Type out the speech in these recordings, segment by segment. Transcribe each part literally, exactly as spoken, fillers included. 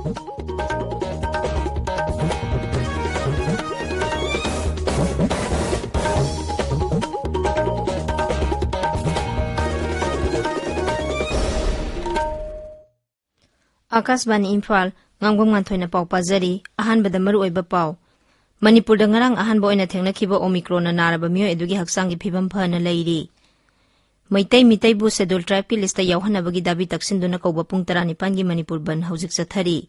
ꯑꯥꯀꯥꯁꯕꯥꯅꯤ ꯏꯝꯐꯥꯜ, ꯉꯥꯡꯕꯝ ꯉꯥꯟꯊꯣꯏꯅ ꯄꯥꯎ ꯄꯥꯖꯔꯤ꯫ ꯑꯍꯥꯟꯕꯗ ꯃꯔꯨꯑꯣꯏꯕ ꯄꯥꯎ꯫ ꯃꯅꯤꯄꯨꯔꯗ ꯉꯔꯥꯡ ꯑꯍꯥꯟꯕ ꯑꯣꯏꯅ ꯊꯦꯡꯅꯈꯤꯕ ꯑꯣꯃꯤꯀ꯭ꯔꯣꯟꯅ ꯅꯥꯔꯕ ꯃꯤꯑꯣꯏ ꯑꯗꯨꯒꯤ ꯍꯛꯆꯥꯡꯒꯤ ꯐꯤꯕꯝ ꯐꯅ ꯂꯩꯔꯤ꯫ ꯃꯩꯇꯩ ꯃꯤꯇꯩꯕꯨ ꯁꯦꯗꯨꯜ ꯇ꯭ꯔꯥꯏꯕꯀꯤ ꯂꯤꯁꯇ ꯌꯥꯎꯍꯟꯅꯕꯒꯤ ꯗꯥꯕꯤ ꯇꯛꯁꯤꯟꯗꯨꯅ ꯀꯧꯕ ꯄꯨꯡ ꯇꯔꯥꯅꯤꯄꯥꯟꯒꯤ ꯃꯅꯤꯄꯨꯔ ꯕꯟꯗ ꯍꯧꯖꯤꯛ ꯆꯠꯊꯔꯤ꯫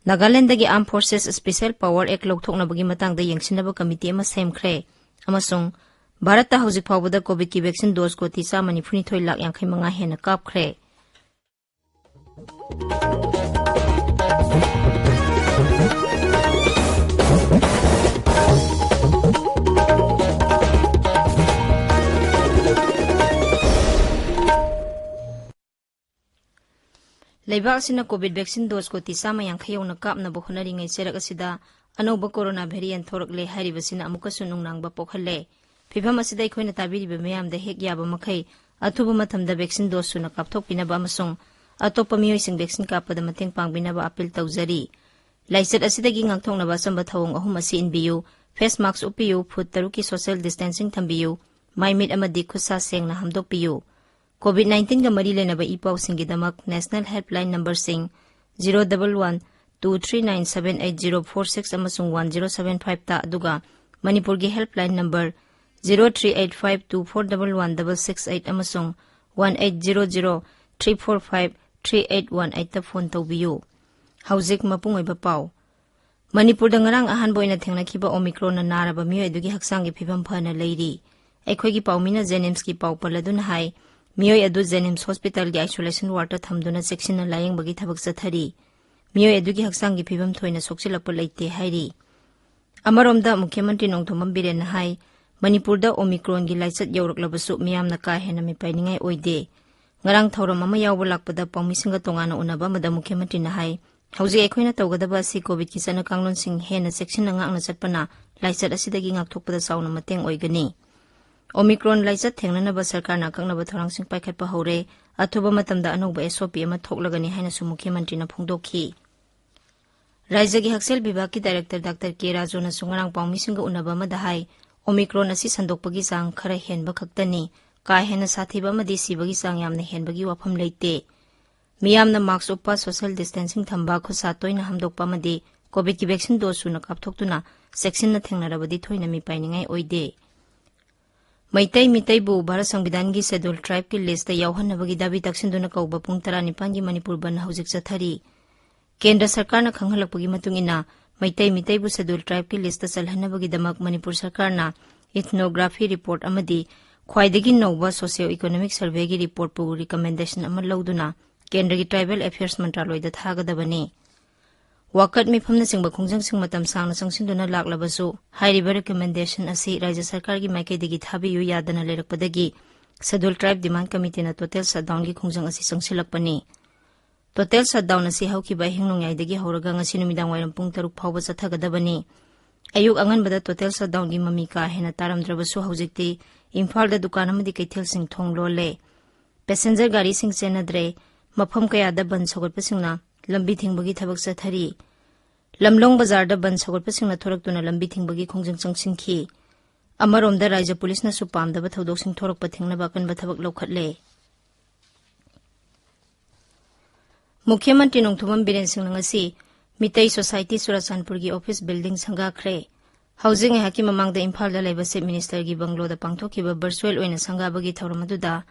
ꯅꯥꯒꯥꯂꯦꯟꯗꯒꯤ Armed Forces Special Power Act ꯂꯧꯊꯣꯛꯅꯕꯒꯤ ꯃꯇꯥꯡꯗ ꯌꯦꯡꯁꯤꯟꯅꯕ ꯀꯃꯤꯇꯤ ꯑꯃ ꯁꯦꯝꯈ꯭ꯔꯦ ꯑꯃꯁꯨꯡ ꯚꯥꯔꯠꯇ ꯍꯧꯖꯤꯛ ꯐꯥꯎꯕꯗ ꯀꯣꯚꯤꯗ ꯀꯤ ꯚꯦꯛꯁꯤꯟ ꯗꯣꯁ ꯀꯣꯇꯤ ꯆꯥꯝꯃ ꯅꯤꯐꯨꯅꯤꯊꯣꯏ ꯂꯥꯈ ꯌꯥꯡꯈꯩ ꯃꯉꯥ ꯍꯦꯟꯅ ꯀꯥꯞꯈ꯭ꯔꯦ꯫ ꯂꯩꯕꯥꯛ ꯑꯁꯤꯅ ꯀꯣꯚꯤꯗ ꯚꯦꯛꯁꯤꯟ ꯗꯣꯁ ꯀꯣꯇꯤ ꯆꯥꯝꯃ ꯌꯥꯡꯈꯩ ꯌꯧꯅ ꯀꯥꯞꯅꯕ ꯍꯣꯠꯅꯔꯤꯉꯩ ꯆꯩꯔꯛ ꯑꯁꯤꯗ ꯑꯅꯧꯕ ꯀꯣꯔꯣꯅꯥ ꯚꯦꯔꯤꯌꯦꯟ ꯊꯣꯔꯛꯂꯦ ꯍꯥꯏꯔꯤꯕꯁꯤꯅ ꯑꯃꯨꯛꯀꯁꯨ ꯅꯨꯡꯅꯥꯡꯕ ꯄꯣꯛꯍꯜꯂꯦ꯫ ꯐꯤꯚꯝ ꯑꯁꯤꯗ ꯑꯩꯈꯣꯏꯅ ꯇꯥꯕꯤꯔꯤꯕ ꯃꯤꯌꯥꯝꯗ ꯍꯦꯛ ꯌꯥꯕ ꯃꯈꯩ ꯑꯊꯨꯕ ꯃꯇꯝꯗ ꯚꯦꯛꯁꯤꯟ ꯗꯣꯁ ꯁꯨꯅ ꯀꯥꯞꯊꯣꯛꯄꯤꯅꯕ ꯑꯃꯁꯨꯡ ꯑꯇꯣꯞꯄ ꯃꯤꯑꯣꯏꯁꯤꯡ ꯚꯦꯛꯁꯤꯟ ꯀꯥꯞꯄꯗ ꯃꯇꯦꯡ ꯄꯥꯡꯕꯤꯅꯕ ꯑꯥꯄꯤꯜ ꯇꯧꯖꯔꯤ꯫ ꯂꯥꯏꯆꯠ ꯑꯁꯤꯗꯒꯤ ꯉꯥꯛꯊꯣꯛꯅꯕ ꯑꯆꯝꯕ ꯊꯧꯑꯣꯡ ꯑꯍꯨꯝ ꯑꯁꯤ ꯏꯟꯕꯤꯌꯨ: ꯐꯦꯁ ꯃꯥꯁ꯭ꯛ ꯎꯞꯄꯤꯌꯨ, ꯐꯨꯠ ꯇꯔꯨꯛꯀꯤ ꯁꯣꯁꯤꯌꯦꯜ ꯗꯤꯁꯇꯦꯟꯁꯤꯡ ꯊꯝꯕꯤꯌꯨ, ꯃꯥꯏ ꯃꯤꯠ ꯑꯃꯗꯤ ꯈꯨꯠ ꯁꯥ ꯁꯦꯡꯅ ꯍꯥꯝꯗꯣꯛꯄꯤꯌꯨ꯫ ꯀꯣꯚꯤꯗ ꯅꯥꯏꯟꯇꯤꯟꯒ ꯃꯔꯤ ꯂꯩꯅꯕ ꯏ ꯄꯥꯎꯁꯤꯡꯒꯤꯗꯃꯛ ꯅꯦꯁꯅꯦꯜ ꯍꯦꯜꯞꯂꯥꯏꯟ ꯅꯝꯕꯔꯁꯤꯡ zero double one two three nine seven eight zero four six ꯑꯃꯁꯨꯡ one zero seven five ꯇ, ꯑꯗꯨꯒ ꯃꯅꯤꯄꯨꯔꯒꯤ helpline number zero three eight five two four double one double six eight ꯑꯃꯁꯨꯡ one eight zero zero three four five three eight one eight ꯇ phone ꯇꯧꯕꯤꯌꯨ꯫ ꯍꯧꯖꯤꯛ ꯃꯄꯨꯡ ꯑꯣꯏꯕ ꯄꯥꯎ꯫ ꯃꯅꯤꯄꯨꯔꯗ ꯉꯔꯥꯡ ꯑꯍꯥꯟꯕ ꯑꯣꯏꯅ ꯊꯦꯡꯅꯈꯤꯕ ꯑꯣꯃꯤꯀ꯭ꯔꯣꯟꯅ ꯅꯥꯔꯕ ꯃꯤꯑꯣꯏ ꯑꯗꯨꯒꯤ ꯍꯛꯆꯥꯡꯒꯤ ꯐꯤꯕꯝ ꯐꯅ ꯂꯩꯔꯤ꯫ ꯑꯩꯈꯣꯏꯒꯤ ꯄꯥꯎꯃꯤꯅ JNIMSꯀꯤ ꯄꯥꯎ ꯄꯜꯂꯗꯨꯅ ꯍꯥꯏ, ꯃꯤꯑꯣꯏ ꯑꯗꯨ JNIMS ꯍꯣꯁꯄꯤꯇꯥꯜꯒꯤ isolation wardꯇ ꯊꯝꯗꯨꯅ ꯆꯦꯛꯁꯤꯟꯅ ꯂꯥꯌꯦꯡꯕꯒꯤ ꯊꯕꯛ ꯆꯠꯊꯔꯤ꯫ ꯃꯤꯑꯣꯏ ꯑꯗꯨꯒꯤ ꯍꯛꯆꯥꯡꯒꯤ ꯐꯤꯕꯝ ꯊꯣꯏꯅ ꯁꯣꯛꯆꯤꯜꯂꯛꯄ ꯂꯩꯇꯦ ꯍꯥꯏꯔꯤ꯫ ꯑꯃꯔꯣꯝꯗ ꯃꯨꯈ꯭ꯌ ꯃꯟꯇ꯭ꯔꯤ ꯅꯣꯡꯊꯣꯝꯕꯝ ꯕꯤꯔꯦꯟꯅ ꯍꯥꯏ, ꯃꯅꯤꯄꯨꯔꯗ ꯑꯣꯃꯤꯀ꯭ꯔꯣꯟꯒꯤ ꯂꯥꯏꯆꯠ ꯌꯧꯔꯛꯂꯕꯁꯨ ꯃꯤꯌꯥꯝꯅ ꯀꯥ ꯍꯦꯟꯅ ꯃꯤꯄꯥꯏꯅꯤꯡꯉꯥꯏ ꯑꯣꯏꯗꯦ꯫ ꯉꯔꯥꯡ ꯊꯧꯔꯝ ꯑꯃ ꯌꯥꯎꯕ ꯂꯥꯛꯄꯗ ꯄꯥꯎꯃꯤꯁꯤꯡꯒ ꯇꯣꯉꯥꯟꯅ ꯎꯅꯕ ꯑꯃꯗ ꯃꯨꯈ꯭ꯌ ꯃꯟꯇ꯭ꯔꯤꯅ ꯍꯥꯏ, ꯍꯧꯖꯤꯛ ꯑꯩꯈꯣꯏꯅ ꯇꯧꯒꯗꯕ ꯑꯁꯤ ꯀꯣꯚꯤꯗꯀꯤ ꯆꯠꯅ ꯀꯥꯡꯂꯣꯟꯁꯤꯡ ꯍꯦꯟꯅ ꯆꯦꯛꯁꯤꯟꯅ ꯉꯥꯛꯅ ꯆꯠꯄꯅ ꯂꯥꯏꯆꯠ ꯑꯁꯤꯗꯒꯤ ꯉꯥꯛꯊꯣꯛꯄꯗ ꯆꯥꯎꯅ ꯃꯇꯦꯡ ꯑꯣꯏꯒꯅꯤ꯫ ꯑꯣꯃꯤꯀ꯭ꯔꯣꯟ ꯂꯥꯏꯆꯠ ꯊꯦꯡꯅꯅꯕ ꯁꯔꯀꯥꯔꯅ ꯑꯀꯛꯅꯕ ꯊꯧꯔꯥꯡꯁꯤꯡ ꯄꯥꯏꯈꯠꯄ ꯍꯧꯔꯦ꯫ ꯑꯊꯨꯕ ꯃꯇꯝꯗ ꯑꯅꯧꯕ SOP ꯑꯃ ꯊꯣꯛꯂꯒꯅꯤ ꯍꯥꯏꯅꯁꯨ ꯃꯨꯈ꯭ꯌ ꯃꯟꯇ꯭ꯔꯤꯅ ꯐꯣꯡꯗꯣꯛꯈꯤ꯫ ꯔꯥꯖ꯭ꯌꯒꯤ ꯍꯛꯁꯦꯜ ꯕꯤꯚꯥꯒꯀꯤ ꯗꯥꯏꯔꯦꯛꯇꯔ ꯗꯥꯛꯇꯔ ꯀꯦ ꯔꯥꯖꯨꯅꯁꯨ ꯉꯔꯥꯡ ꯄꯥꯎꯃꯤꯁꯤꯡꯒ ꯎꯅꯕ ꯑꯃꯗ ꯍꯥꯏ, ꯑꯣꯃꯤꯀ꯭ꯔꯣꯟ ꯑꯁꯤ ꯁꯟꯗꯣꯛꯄꯒꯤ ꯆꯥꯡ ꯈꯔ ꯍꯦꯟꯕ ꯈꯛꯇꯅꯤ, ꯀꯥ ꯍꯦꯟꯅ ꯁꯥꯊꯤꯕ ꯑꯃꯗꯤ ꯁꯤꯕꯒꯤ ꯆꯥꯡ ꯌꯥꯝꯅ ꯍꯦꯟꯕꯒꯤ ꯋꯥꯐꯝ ꯂꯩꯇꯦ꯫ ꯃꯤꯌꯥꯝꯅ ꯃꯥꯁ꯭ꯛ ꯎꯞꯄ, ꯁꯣꯁꯤꯌꯦꯜ ꯗꯤꯁꯇꯦꯟꯁꯤꯡ ꯊꯝꯕ, ꯈꯨꯠ ꯁꯥ ꯇꯣꯏꯅ ꯍꯥꯝꯗꯣꯛꯄ ꯑꯃꯗꯤ ꯀꯣꯚꯤꯗꯀꯤ ꯚꯦꯛꯁꯤꯟ ꯗꯣꯖ ꯁꯨꯅ ꯀꯥꯞꯊꯣꯛꯇꯨꯅ ꯆꯦꯛꯁꯤꯟꯅ ꯊꯦꯡꯅꯔꯕꯗꯤ ꯊꯣꯏꯅ ꯃꯤꯄꯥꯏꯅꯤꯡꯉꯥꯏ ꯑꯣꯏꯗꯦ꯫ ꯃꯩꯇꯩ ꯃꯤꯇꯩꯕꯨ ꯚꯥꯔꯠ ꯁꯪꯕꯤꯙꯥꯟꯒꯤ ꯁꯦꯗ꯭ꯌꯨꯜ ꯇ꯭ꯔꯥꯏꯕꯀꯤ ꯂꯤꯁꯇ ꯌꯥꯎꯍꯟꯅꯕꯒꯤ ꯗꯥꯕꯤ ꯇꯛꯁꯤꯟꯗꯨꯅ ꯀꯧꯕ ꯄꯨꯡ ꯇꯔꯥꯅꯤꯄꯥꯟꯒꯤ ꯃꯅꯤꯄꯨꯔ ꯕꯟ ꯍꯧꯖꯤꯛ ꯆꯠꯊꯔꯤ꯫ ꯀꯦꯟꯗ꯭ꯔ ꯁꯔꯀꯥꯔꯅ ꯈꯪꯍꯜꯂꯛꯄꯒꯤ ꯃꯇꯨꯡ ꯏꯟꯅ, ꯃꯩꯇꯩ ꯃꯤꯇꯩꯕꯨ ꯁꯦꯗ꯭ꯌꯨꯜ ꯇ꯭ꯔꯥꯏꯕꯀꯤ ꯂꯤꯁꯇ ꯆꯜꯍꯟꯅꯕꯒꯤꯗꯃꯛ ꯃꯅꯤꯄꯨꯔ ꯁꯔꯀꯥꯔꯅ ꯏꯊꯅꯣꯒ꯭ꯔꯥꯐꯤ ꯔꯤꯄꯣꯔꯠ ꯑꯃꯗꯤ ꯈ꯭ꯋꯥꯏꯗꯒꯤ ꯅꯧꯕ ꯁꯣꯁꯤꯌꯣ ꯏꯀꯣꯅꯣꯃꯤꯛ ꯁꯔꯚꯦꯒꯤ ꯔꯤꯄꯣꯔꯠꯄꯨ ꯔꯤꯀꯃꯦꯟꯗꯦꯁꯟ ꯑꯃ ꯂꯧꯗꯨꯅ ꯀꯦꯟꯗ꯭ꯔꯒꯤ ꯇ꯭ꯔꯥꯏꯕꯦꯜ ꯑꯦꯐꯤꯌꯔꯁ ꯃꯟꯇ꯭ꯔꯥꯂꯣꯏꯗ ꯊꯥꯒꯗꯕꯅꯤ꯫ ꯋꯥꯀꯠ ꯃꯤꯐꯝꯅꯆꯤꯡꯕ ꯈꯣꯡꯖꯪꯁꯤꯡ ꯃꯇꯝ ꯁꯥꯡꯅ ꯆꯪꯁꯤꯟꯗꯨꯅ ꯂꯥꯛꯂꯕꯁꯨ, ꯍꯥꯏꯔꯤꯕ ꯔꯤꯀꯃꯦꯟꯗꯦꯁꯟ ꯑꯁꯤ ꯔꯥꯖ꯭ꯌ ꯁꯔꯀꯥꯔꯒꯤ ꯃꯥꯏꯀꯩꯗꯒꯤ ꯊꯥꯕꯤꯌꯨ ꯌꯥꯗꯅ ꯂꯩꯔꯛꯄꯗꯒꯤ ꯁꯦꯗ꯭ꯌꯨꯜ ꯇ꯭ꯔꯥꯏꯕ ꯗꯤꯃꯥꯟꯗ ꯀꯃꯤꯇꯤꯅ ꯇꯣꯇꯦꯜ ꯁꯠꯗꯥꯎꯟꯒꯤ ꯈꯣꯡꯖꯪ ꯑꯁꯤ ꯆꯪꯁꯤꯜꯂꯛꯄꯅꯤ꯫ ꯇꯣꯇꯦꯜ ꯁꯠꯗꯥꯎꯟ ꯑꯁꯤ ꯍꯧꯈꯤꯕ ꯑꯍꯤꯡ ꯅꯣꯡꯌꯥꯏꯗꯒꯤ ꯍꯧꯔꯒ ꯉꯁꯤ ꯅꯨꯃꯤꯗꯥꯡ ꯋꯥꯏꯔꯝ ꯄꯨꯡ ꯇꯔꯨꯛ ꯐꯥꯎꯕ ꯆꯠꯊꯒꯗꯕꯅꯤ꯫ ꯑꯌꯨꯛ ꯑꯉꯟꯕꯗ ꯇꯣꯇꯦꯜ ꯁꯠꯗꯥꯎꯟꯒꯤ ꯃꯃꯤ ꯀꯥ ꯍꯦꯟꯅ ꯇꯥꯔꯝꯗ꯭ꯔꯕꯁꯨ, ꯍꯧꯖꯤꯛꯇꯤ ꯏꯝꯐꯥꯜꯗ ꯗꯨꯀꯥꯟ ꯑꯃꯗꯤ ꯀꯩꯊꯦꯜꯁꯤꯡ ꯊꯣꯡ ꯂꯣꯜꯂꯦ꯫ ꯄꯦꯁꯦꯟꯖꯔ ꯒꯥꯔꯤꯁꯤꯡ ꯆꯦꯟꯅꯗ꯭ꯔꯦ꯫ ꯃꯐꯝ ꯀꯌꯥꯗ ꯕꯟ ꯁꯧꯒꯠꯄꯁꯤꯡꯅ ꯂꯝꯕꯤ ꯊꯤꯡꯕꯒꯤ ꯊꯕꯛ ꯆꯠꯊꯔꯤ꯫ ꯂꯝꯂꯣꯡ ꯕꯖꯥꯔꯗ ꯕꯟ ꯁꯧꯒꯠꯄꯁꯤꯡꯅ ꯊꯣꯔꯛꯇꯨꯅ ꯂꯝꯕꯤ ꯊꯤꯡꯕꯒꯤ ꯈꯣꯡꯖꯪ ꯆꯪꯁꯤꯟꯈꯤ꯫ ꯑꯃꯔꯣꯝꯗ, ꯔꯥꯖ꯭ꯌ ꯄꯨꯂꯤꯁꯅꯁꯨ ꯄꯥꯝꯗꯕ ꯊꯧꯗꯣꯛꯁꯤꯡ ꯊꯣꯔꯛꯄ ꯊꯤꯡꯅꯕ ꯑꯀꯟꯕ ꯊꯕꯛ ꯂꯧꯈꯠꯂꯦ꯫ ꯃꯨꯈ꯭ꯌ ꯃꯟꯇ꯭ꯔꯤ ꯅꯣꯡꯊꯣꯝꯕꯝ ꯕꯤꯔꯦꯟ ꯁꯤꯡꯅ ꯉꯁꯤ ꯃꯤꯇꯩ ꯁꯣꯁꯥꯏꯇꯤ ꯆꯨꯔꯥꯆꯥꯟꯄꯨꯔꯒꯤ ꯑꯣꯐꯤꯁ ꯕꯤꯜꯗꯤꯡ ꯁꯪꯒꯥꯈ꯭ꯔꯦ꯫ ꯍꯧꯖꯤꯛ ꯉꯥꯏꯍꯥꯛꯀꯤ ꯃꯃꯥꯡꯗ ꯏꯝꯐꯥꯜꯗ ꯂꯩꯕ ꯆꯤꯐ ꯃꯤꯅꯤꯁꯇꯔꯒꯤ ꯕꯪꯒ꯭ꯂꯣꯗ ꯄꯥꯡꯊꯣꯛꯈꯤꯕ ꯚꯔꯆꯨꯑꯦꯜ ꯑꯣꯏꯅ ꯁꯪꯒꯥꯕꯒꯤ ꯊꯧꯔꯝ ꯑꯗꯨꯗ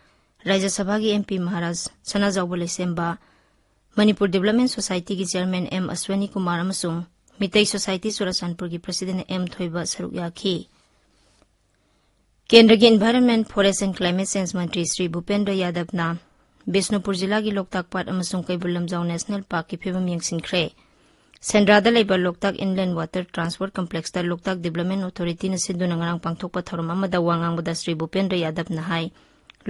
ꯔꯥꯖ꯭ꯌ ꯁꯚꯥꯒꯤ M P Maharaja Sanajaoba Leishemba, Manipur development ꯁꯣꯁꯥꯏꯇꯤꯒꯤ ꯆꯤꯌꯔꯃꯦꯟ ꯑꯦꯝ ꯑꯁ꯭ꯋꯅꯤ ꯀꯨꯃꯥꯔ ꯑꯃꯁꯨꯡ ꯃꯤꯇꯩ ꯁꯣꯁꯥꯏꯇꯤ ꯆꯨꯔꯥꯆꯥꯟꯄꯨꯔꯒꯤ ꯄ꯭ꯔꯁꯤꯗꯦꯟ ꯑꯦꯝ ꯊꯣꯏꯕ ꯁꯔꯨꯛ ꯌꯥꯈꯤ꯫ ꯀꯦꯟꯗ꯭ꯔꯒꯤ environment, forest and climate change ꯃꯟꯇ꯭ꯔꯤ ꯁ꯭ꯔꯤ ꯚꯨꯄꯦꯟꯗ꯭ꯔ ꯌꯥꯗꯕꯅ ꯕꯤꯁꯅꯨꯄꯨꯔ ꯖꯤꯂꯥꯒꯤ ꯂꯣꯛꯇꯥꯛ ꯄꯥꯠ ꯑꯃꯁꯨꯡ ꯀꯩꯕꯨꯜ ꯂꯝꯖꯥꯎ ꯅꯦꯁꯅꯦꯜ ꯄꯥꯔꯛꯀꯤ ꯐꯤꯕꯝ ꯌꯦꯡꯁꯤꯟꯈ꯭ꯔꯦ꯫ ꯁꯦꯟꯗ꯭ꯔꯥꯗ ꯂꯩꯕ ꯂꯣꯛꯇꯥꯛ ꯏꯟꯂꯦꯟ ꯋꯥꯇꯔ ꯇ꯭ꯔꯥꯟꯁꯄꯣꯔꯠ ꯀꯝꯄ꯭ꯂꯦꯛꯁꯇ ꯂꯣꯛꯇꯥꯛ ꯗꯤꯕꯦꯂꯞꯃꯦꯟ ꯑꯣꯊꯣꯔꯤꯇꯤꯅ ꯁꯤꯟꯗꯨꯅ ꯉꯔꯥꯡ ꯄꯥꯡꯊꯣꯛꯄ ꯊꯧꯔꯝ ꯑꯃꯗ ꯋꯥ ꯉꯥꯡꯕꯗ ꯁ꯭ꯔꯤ ꯚꯨꯄꯦꯟꯗ꯭ꯔ ꯌꯥꯗꯕꯅ ꯍꯥꯏ,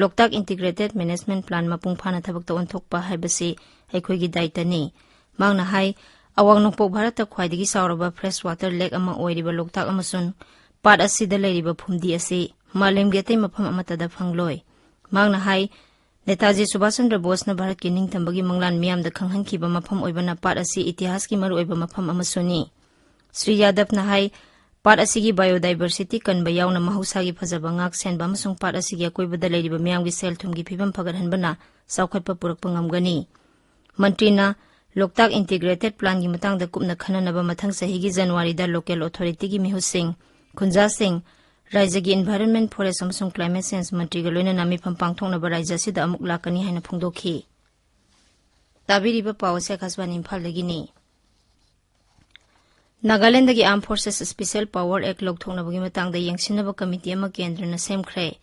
ꯂꯣꯛꯇꯥꯛ ꯏꯟꯇꯤꯒ꯭ꯔꯦꯇꯦꯗ ꯃꯦꯅꯦꯖꯃꯦꯟ ꯄ꯭ꯂꯥꯟ ꯃꯄꯨꯡ ꯐꯥꯅ ꯊꯕꯛꯇ ꯑꯣꯟꯊꯣꯛꯄ ꯍꯥꯏꯕꯁꯤ ꯑꯩꯈꯣꯏꯒꯤ ꯗꯥꯏꯇꯅꯤ꯫ ꯃꯍꯥꯛꯅ ꯍꯥꯏ, ꯑꯋꯥꯡ ꯅꯣꯡꯄꯣꯛ ꯚꯥꯔꯠꯇ ꯈ꯭ꯋꯥꯏꯗꯒꯤ ꯆꯥꯎꯔꯕ ꯐ꯭ꯔꯦꯁ ꯋꯥꯇꯔ ꯂꯦꯛ ꯑꯃ ꯑꯣꯏꯔꯤꯕ ꯂꯣꯛꯇꯥꯛ ꯑꯃꯁꯨꯡ ꯄꯥꯠ ꯑꯁꯤꯗ ꯂꯩꯔꯤꯕ ꯐꯨꯝꯗꯤ ꯑꯁꯤ ꯃꯥꯂꯦꯝꯒꯤ ꯑꯇꯩ ꯃꯐꯝ ꯑꯃꯠꯇꯗ ꯐꯪꯂꯣꯏ꯫ ꯃꯍꯥꯛꯅ ꯍꯥꯏ, ꯅꯦꯇꯥꯖꯤ ꯁꯨꯚꯥꯁ ꯆꯟꯗ꯭ꯔ ꯕꯣꯁꯅ ꯚꯥꯔꯠꯀꯤ ꯅꯤꯡꯇꯝꯕꯒꯤ ꯃꯪꯂꯥꯟ ꯃꯤꯌꯥꯝꯗ ꯈꯪꯍꯟꯈꯤꯕ ꯃꯐꯝ ꯑꯣꯏꯕꯅ ꯄꯥꯠ ꯑꯁꯤ ꯏꯇꯤꯍꯥꯁꯀꯤ ꯃꯔꯨꯑꯣꯏꯕ ꯃꯐꯝ ꯑꯃꯁꯨꯅꯤ꯫ ꯁ꯭ꯔꯤ ꯌꯥꯗꯕꯅ ꯍꯥꯏ, ꯄꯥꯠ ꯑꯁꯤꯒꯤ biodiversity ꯀꯟꯕ ꯌꯥꯎꯅ ꯃꯍꯧꯁꯥꯒꯤ ꯐꯖꯕ ꯉꯥꯛ ꯁꯦꯟꯕ ꯑꯃꯁꯨꯡ ꯄꯥꯠ ꯑꯁꯤꯒꯤ ꯑꯀꯣꯏꯕꯗ ꯂꯩꯔꯤꯕ ꯃꯤꯌꯥꯝꯒꯤ ꯁꯦꯜ ꯊꯨꯝꯒꯤ ꯐꯤꯕꯝ ꯐꯒꯠꯍꯟꯕꯅ ꯆꯥꯎꯈꯠꯄ ꯄꯨꯔꯛꯄ ꯉꯝꯒꯅꯤ꯫ ꯃꯟꯇ꯭ꯔꯤꯅ ꯂꯣꯛꯇꯥꯛ Integrated Planꯒꯤ ꯃꯇꯥꯡꯗ ꯀꯨꯞꯅ ꯈꯟꯅꯅꯕ ꯃꯊꯪ ꯆꯍꯤꯒꯤ ꯖꯅꯋꯥꯔꯤꯗ local authorityꯒꯤ ꯃꯤꯍꯨꯠꯁꯤꯡ, ꯈꯨꯟꯖꯥꯁꯤꯡ, ꯔꯥꯏꯖ꯭ꯌꯒꯤ Environment, Forest ꯑꯃꯁꯨꯡ Climate Change ꯃꯟꯇ꯭ꯔꯤꯒ ꯂꯣꯏꯅꯅ ꯃꯤꯐꯝ ꯄꯥꯡꯊꯣꯛꯅꯕ ꯔꯥꯏꯖ꯭ꯌ ꯑꯁꯤꯗ ꯑꯃꯨꯛ ꯂꯥꯛꯀꯅꯤ ꯍꯥꯏꯅ ꯐꯣꯡꯗꯣꯛꯈꯤ꯫ ꯇꯥꯕꯤꯔꯤꯕ ꯄꯥꯎ ꯑꯁꯤ ꯑꯀꯥꯁꯕꯥꯅꯤ ꯏꯝꯐꯥꯜꯗꯒꯤꯅꯤ꯫ ꯅꯥꯒꯥꯂꯦꯟꯗꯒꯤ Armed Forces Special Power Act ꯂꯧꯊꯣꯛꯅꯕꯒꯤ ꯃꯇꯥꯡꯗ ꯌꯦꯡꯁꯤꯟꯅꯕ ꯀꯃꯤꯇꯤ ꯑꯃ ꯀꯦꯟꯗ꯭ꯔꯅ ꯁꯦꯝꯈ꯭ꯔꯦ꯫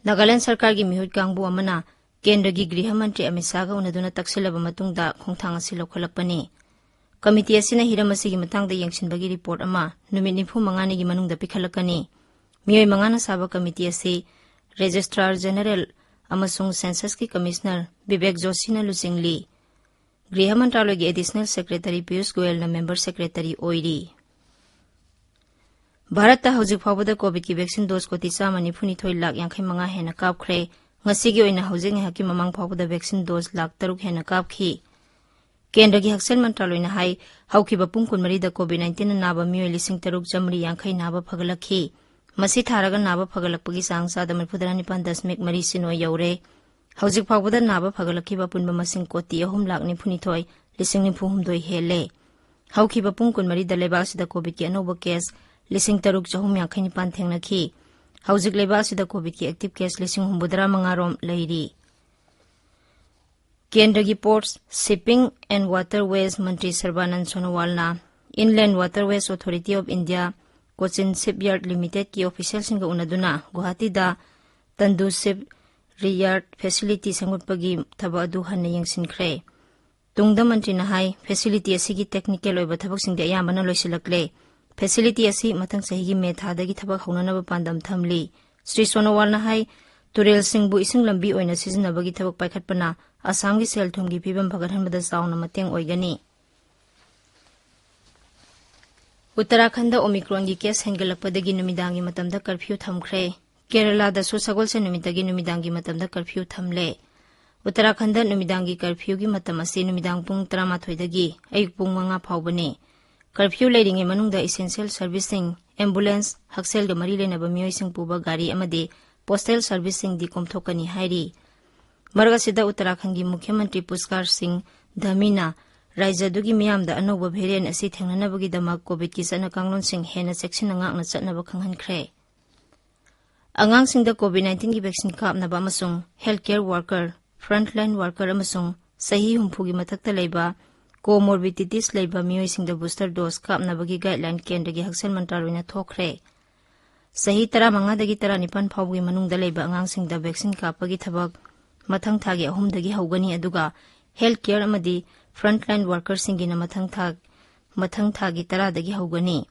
ꯅꯥꯒꯥꯂꯦꯟ ꯁꯔꯀꯥꯔꯒꯤ ꯃꯤꯍꯨꯠ ꯀꯥꯡꯕꯨ ꯑꯃꯅ ꯀꯦꯟꯗ꯭ꯔꯒꯤ ꯒ꯭ꯔꯤꯍ ꯃꯟꯇ꯭ꯔꯤ ꯑꯃꯤꯠ ꯁꯥꯍꯒ ꯎꯅꯗꯨꯅ ꯇꯛꯁꯤꯜꯂꯕ ꯃꯇꯨꯡꯗ ꯈꯣꯡꯊꯥꯡ ꯑꯁꯤ ꯂꯧꯈꯠꯂꯛꯄꯅꯤ꯫ ꯀꯃꯤꯇꯤ ꯑꯁꯤꯅ ꯍꯤꯔꯝ ꯑꯁꯤꯒꯤ ꯃꯇꯥꯡꯗ ꯌꯦꯡꯁꯤꯟꯕꯒꯤ ꯔꯤꯄꯣꯔꯠ ꯑꯃ ꯅꯨꯃꯤꯠ ꯅꯤꯐꯨ ꯃꯉꯥꯅꯤꯒꯤ ꯃꯅꯨꯡꯗ ꯄꯤꯈꯠꯂꯛꯀꯅꯤ꯫ ꯃꯤꯑꯣꯏ ꯃꯉꯥꯅ ꯁꯥꯕ ꯀꯃꯤꯇꯤ ꯑꯁꯤ Registrar General ꯑꯃꯁꯨꯡ Censusꯀꯤ Commissioner ꯕꯤꯕꯦꯛ ꯖꯣꯁꯤꯅ ꯂꯨꯆꯤꯡꯂꯤ꯫ ꯒ꯭ꯔꯤꯍ ꯃꯟꯇ꯭ꯔꯥꯂꯣꯏꯒꯤ Additional Secretary Piyush ꯒꯣꯌꯦꯜꯅ member secretary ꯑꯣꯏꯔꯤ꯫ ꯚꯥꯔꯠꯇ ꯍꯧꯖꯤꯛ ꯐꯥꯎꯕꯗ ꯀꯣꯚꯤꯗꯀꯤ vaccine dose ꯀꯣꯇꯤ ꯆꯥꯝꯃ ꯅꯤꯐꯨ ꯅꯤꯊꯣꯏ ꯂꯥꯈ ꯌꯥꯡꯈꯩ ꯃꯉꯥ ꯍꯦꯟꯅ ꯀꯥꯞꯈ꯭ꯔꯦ꯫ ꯉꯁꯤꯒꯤ ꯑꯣꯏꯅ ꯍꯧꯖꯤꯛ ꯉꯥꯏꯍꯥꯛꯀꯤ ꯃꯃꯥꯡ ꯐꯥꯎꯕꯗ vaccine dose ꯂꯥꯈ ꯇꯔꯨꯛ ꯍꯦꯟꯅ ꯀꯥꯞꯈꯤ꯫ ꯀꯦꯟꯗ꯭ꯔꯒꯤ ꯍꯛꯁꯦꯜ ꯃꯟꯇ꯭ꯔꯥꯂꯣꯏꯅ ꯍꯥꯏ, ꯍꯧꯈꯤꯕ ꯄꯨꯡ ꯀꯨꯟꯃꯔꯤꯗ ꯀꯣꯚꯤꯗ ꯅꯥꯏꯟꯇꯤꯟꯅ ꯅꯥꯕ ꯃꯤꯑꯣꯏ ꯂꯤꯁꯤꯡ ꯇꯔꯨꯛ ꯆꯥꯃꯔꯤ ꯌꯥꯡꯈꯩ ꯅꯥꯕ ꯐꯒꯠꯂꯛꯈꯤ꯫ ꯃꯁꯤ ꯊꯥꯔꯒ ꯅꯥꯕ ꯐꯒꯠꯂꯛꯄꯒꯤ ꯆꯥꯡ ꯆꯥꯗ ꯃꯔꯤꯐꯨꯇꯔꯥ ꯅꯤꯄꯥꯟ ꯗꯁꯃꯤꯛ ꯃꯔꯤ ꯁꯤꯅꯣ ꯌꯧꯔꯦ꯫ ꯍꯧꯖꯤꯛ ꯐꯥꯎꯕꯗ ꯅꯥꯕ ꯐꯒꯠꯂꯛꯈꯤꯕ ꯑꯄꯨꯟꯕ ꯃꯁꯤꯡ ꯀꯣꯇꯤ ꯑꯍꯨꯝ ꯂꯥꯈ ꯅꯤꯐꯨ ꯅꯤꯊꯣꯏ ꯂꯤꯁꯤꯡ ꯅꯤꯐꯨ ꯍꯨꯝꯗꯣꯏ ꯍꯦꯜꯂꯦ꯫ ꯍꯧꯈꯤꯕ ꯄꯨꯡ ꯀꯨꯟꯃꯔꯤꯗ ꯂꯩꯕꯥꯛ ꯑꯁꯤꯗ ꯀꯣꯚꯤꯗꯀꯤ ꯑꯅꯧꯕ case ꯂꯤꯁꯤꯡ ꯇꯔꯨꯛ ꯆꯍꯨꯝ ꯌꯥꯡꯈꯩ ꯅꯤꯄꯥꯟ ꯊꯦꯡꯅꯈꯤ꯫ ꯍꯧꯖꯤꯛ ꯂꯩꯕꯥꯛ ꯑꯁꯤꯗ ꯀꯣꯚꯤꯗꯀꯤ active case ꯂꯤꯁꯤꯡ ꯍꯨꯝꯐꯨꯇꯔꯥ ꯃꯉꯥ ꯔꯣꯝ ꯂꯩꯔꯤ꯫ ꯀꯦꯟꯗ꯭ꯔꯒꯤ Ports, Shipping and Waterways Mantri ꯁꯔꯕꯥꯅꯟꯗ ꯁꯣꯅꯣꯋꯥꯜꯅ Inland Waterways Authority of India, Cochin Shipyard Limitedꯀꯤ officialꯁꯤꯡꯒ ꯎꯅꯗꯨꯅ ꯒꯨꯋꯥꯍꯥꯇꯤꯗ ꯇꯟꯗꯨ ship reyard facility ꯁꯦꯝꯒꯠꯄꯒꯤ ꯊꯕꯛ ꯑꯗꯨ ꯍꯟꯅ ꯌꯦꯡꯁꯤꯟꯈ꯭ꯔꯦ꯫ ꯇꯨꯡꯗ ꯃꯟꯇ꯭ꯔꯤꯅ ꯍꯥꯏ, facility ꯑꯁꯤꯒꯤ technical ꯑꯣꯏꯕ ꯊꯕꯛꯁꯤꯡꯗꯤ ꯑꯌꯥꯝꯕꯅ ꯂꯣꯏꯁꯤꯜꯂꯛꯂꯦ꯫ Facility ꯑꯁꯤ ꯃꯊꯪ ꯆꯍꯤꯒꯤ ꯃꯦ ꯊꯥꯗꯒꯤ ꯊꯕꯛ ꯍꯧꯅꯅꯕ ꯄꯥꯟꯗꯝ ꯊꯝꯂꯤ꯫ ꯁ꯭ꯔꯤ ꯁꯣꯅꯣꯋꯥꯜꯅ ꯍꯥꯏ, ꯇꯨꯔꯦꯜꯁꯤꯡꯕꯨ ꯏꯁꯤꯡ ꯂꯝꯕꯤ ꯑꯣꯏꯅ ꯁꯤꯖꯤꯟꯅꯕꯒꯤ ꯊꯕꯛ ꯄꯥꯏꯈꯠꯄꯅ ꯑꯁꯥꯝꯒꯤ ꯁꯦꯜ ꯊꯨꯝꯒꯤ ꯐꯤꯕꯝ ꯐꯒꯠꯍꯟꯕꯗ ꯆꯥꯎꯅ ꯃꯇꯦꯡ ꯑꯣꯏꯒꯅꯤ꯫ ꯎꯠꯇꯔꯥꯈꯟꯗ Omicronꯒꯤ case ꯍꯦꯟꯒꯠꯂꯛꯄꯗꯒꯤ ꯅꯨꯃꯤꯗꯥꯡꯒꯤ ꯃꯇꯝꯗ curfew ꯊꯝꯈ꯭ꯔꯦ꯫ ꯀꯦꯔꯂꯥꯗꯁꯨ ꯁꯒꯣꯜꯁꯦꯟ ꯅꯨꯃꯤꯠꯇꯒꯤ ꯅꯨꯃꯤꯗꯥꯡꯒꯤ ꯃꯇꯝꯗ curfew ꯊꯝꯂꯦ꯫ ꯎꯠꯇꯔꯥꯈꯟꯗ ꯅꯨꯃꯤꯗꯥꯡꯒꯤ ꯀꯔꯐ꯭ꯌꯨꯒꯤ ꯃꯇꯝ ꯑꯁꯤ ꯅꯨꯃꯤꯗꯥꯡ ꯄꯨꯡ ꯇꯔꯥꯃꯥꯊꯣꯏꯗꯒꯤ ꯑꯌꯨꯛ ꯄꯨꯡ ꯃꯉꯥ ꯐꯥꯎꯕꯅꯤ꯫ ꯀꯔꯐ꯭ꯌꯨ ꯂꯩꯔꯤꯉꯩ ꯃꯅꯨꯡꯗ essential serviceꯁꯤꯡ, ambulance, ꯍꯛꯁꯦꯜꯒ ꯃꯔꯤ ꯂꯩꯅꯕ ꯃꯤꯑꯣꯏꯁꯤꯡ ꯄꯨꯕ ꯒꯥꯔꯤ ꯑꯃꯗꯤ postal serviceꯁꯤꯡꯗꯤ ꯀꯣꯝꯊꯣꯛꯀꯅꯤ ꯍꯥꯏꯔꯤ꯫ ꯃꯔꯛ ꯑꯁꯤꯗ ꯎꯠꯇꯔꯥꯈꯟꯒꯤ ꯃꯨꯈ꯭ꯌ ꯃꯟꯇ꯭ꯔꯤ ꯄꯨꯁꯀꯥꯔ ꯁꯤꯡ ꯙꯃꯤꯅ ꯔꯥꯖ꯭ꯌ ꯑꯗꯨꯒꯤ ꯃꯤꯌꯥꯝꯗ ꯑꯅꯧꯕ variant ꯑꯁꯤ ꯊꯦꯡꯅꯅꯕꯒꯤꯗꯃꯛ COVIDꯀꯤ ꯆꯠꯅ ꯀꯥꯡꯂꯣꯟꯁꯤꯡ ꯍꯦꯟꯅ ꯆꯦꯛꯁꯤꯟꯅ ꯉꯥꯛꯅ ꯆꯠꯅꯕ ꯈꯪꯍꯟꯈ꯭ꯔꯦ꯫ ꯑꯉꯥꯡꯁꯤꯡꯗ COVID nineteen ꯒꯤ vaccine ꯀꯥꯞꯅꯕ ꯑꯃꯁꯨꯡ health care worker, frontline worker ꯑꯃꯁꯨꯡ ꯆꯍꯤ ꯍꯨꯝꯐꯨꯒꯤ ꯃꯊꯛꯇ ꯂꯩꯕ comorbidities ꯂꯩꯕ ꯃꯤꯑꯣꯏꯁꯤꯡꯗ booster dose ꯀꯥꯞꯅꯕꯒꯤ guideline ꯀꯦꯟꯗ꯭ꯔꯒꯤ ꯍꯛꯁꯦꯜ ꯃꯟꯇ꯭ꯔꯥꯂꯣꯏꯅ ꯊꯣꯛꯈ꯭ꯔꯦ꯫ ꯆꯍꯤ ꯇꯔꯥꯃꯉꯥꯗꯒꯤ ꯇꯔꯥꯅꯤꯄꯥꯟ ꯐꯥꯎꯕꯒꯤ ꯃꯅꯨꯡꯗ ꯂꯩꯕ ꯑꯉꯥꯡꯁꯤꯡꯗ vaccine ꯀꯥꯞꯄꯒꯤ ꯊꯕꯛ ꯃꯊꯪ ꯊꯥꯒꯤ ꯑꯍꯨꯝꯗꯒꯤ ꯍꯧꯒꯅꯤ, ꯑꯗꯨꯒ health care ꯑꯃꯗꯤ frontline workerꯁꯤꯡꯒꯤꯅ ꯃꯊꯪ ꯊꯥ, ꯃꯊꯪ ꯊꯥꯒꯤ ꯇꯔꯥꯗꯒꯤ ꯍꯧꯒꯅꯤ꯫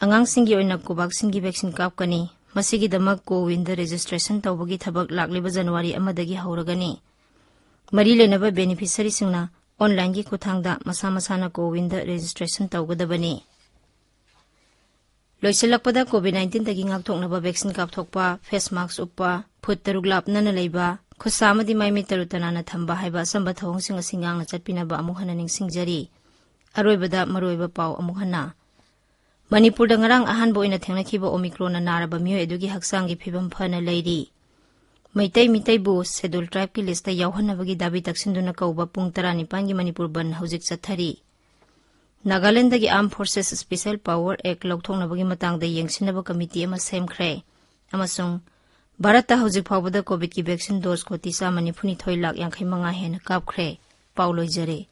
ꯑꯉꯥꯡꯁꯤꯡꯒꯤ ꯑꯣꯏꯅ COVAXINꯒꯤ vaccine ꯀꯥꯞꯀꯅꯤ꯫ ꯃꯁꯤꯒꯤꯗꯃꯛ CoWINꯗ registration ꯇꯧꯕꯒꯤ ꯊꯕꯛ ꯂꯥꯛꯂꯤꯕ ꯖꯅꯋꯥꯔꯤ ꯑꯃꯗꯒꯤ ꯍꯧꯔꯒꯅꯤ꯫ ꯃꯔꯤ ꯂꯩꯅꯕ beneficiaryꯁꯤꯡꯅ onlineꯒꯤ ꯈꯨꯠꯊꯥꯡꯗ ꯃꯁꯥ ꯃꯁꯥꯅ CoWINꯗ registration ꯇꯧꯒꯗꯕꯅꯤ꯫ ꯂꯣꯏꯁꯤꯜꯂꯛꯄꯗ, COVID nineteenꯗꯒꯤ ꯉꯥꯛꯊꯣꯛꯅꯕ vaccine ꯀꯥꯞꯊꯣꯛꯄ, face mask ꯎꯞꯄ, ꯐꯨꯠ ꯇꯔꯨꯛ ꯂꯥꯞꯅꯅ ꯂꯩꯕ, ꯈꯨꯠꯁꯥ ꯑꯃꯗꯤ ꯃꯥꯏꯃꯤꯠ ꯇꯔꯨ ꯇꯅꯥꯟꯅ ꯊꯝꯕ ꯍꯥꯏꯕ ꯑꯆꯝꯕ ꯊꯧꯑꯣꯡꯁꯤꯡ ꯑꯁꯤ ꯉꯥꯛꯅ ꯆꯠꯄꯤꯅꯕ ꯑꯃꯨꯛ ꯍꯟꯅ ꯅꯤꯡꯁꯤꯡꯖꯔꯤ꯫ ꯑꯔꯣꯏꯕꯗ ꯃꯔꯨꯑꯣꯏꯕ ꯄꯥꯎ ꯑꯃꯨꯛ ꯍꯟꯅ꯫ ꯃꯅꯤꯄꯨꯔꯗ ꯉꯔꯥꯡ ꯑꯍꯥꯟꯕ ꯑꯣꯏꯅ ꯊꯦꯡꯅꯈꯤꯕ Omicronꯅ ꯅꯥꯔꯕ ꯃꯤꯑꯣꯏ ꯑꯗꯨꯒꯤ ꯍꯛꯆꯥꯡꯒꯤ ꯐꯤꯕꯝ ꯐꯅ ꯂꯩꯔꯤ꯫ ꯃꯩꯇꯩ ꯃꯤꯇꯩꯕꯨ Scheduled Tribeꯀꯤ listꯇ ꯌꯥꯎꯍꯟꯅꯕꯒꯤ ꯗꯥꯕꯤ ꯇꯛꯁꯤꯟꯗꯨꯅ ꯀꯧꯕ ꯄꯨꯡ ꯇꯔꯥꯅꯤꯄꯥꯟꯒꯤ ꯃꯅꯤꯄꯨꯔ ꯕꯟ ꯍꯧꯖꯤꯛ ꯆꯠꯊꯔꯤ꯫ ꯅꯥꯒꯥꯂꯦꯟꯗꯒꯤ Armed Forces Special Power Act ꯂꯧꯊꯣꯛꯅꯕꯒꯤ ꯃꯇꯥꯡꯗ ꯌꯦꯡꯁꯤꯟꯅꯕ committee ꯑꯃ ꯁꯦꯝꯈ꯭ꯔꯦ꯫ ꯑꯃꯁꯨꯡ ꯚꯥꯔꯠꯇ ꯍꯧꯖꯤꯛ ꯐꯥꯎꯕꯗ COVIDꯀꯤ vaccine dose ꯀꯣꯇꯤ ꯆꯥꯝꯃ ꯅꯤꯐꯨꯅꯤꯊꯣꯏ ꯂꯥꯈ ꯌꯥꯡꯈꯩ ꯃꯉꯥ ꯍꯦꯟꯅ ꯀꯥꯞꯈ꯭ꯔꯦ꯫ ꯄꯥꯎ ꯂꯣꯏꯖꯔꯦ꯫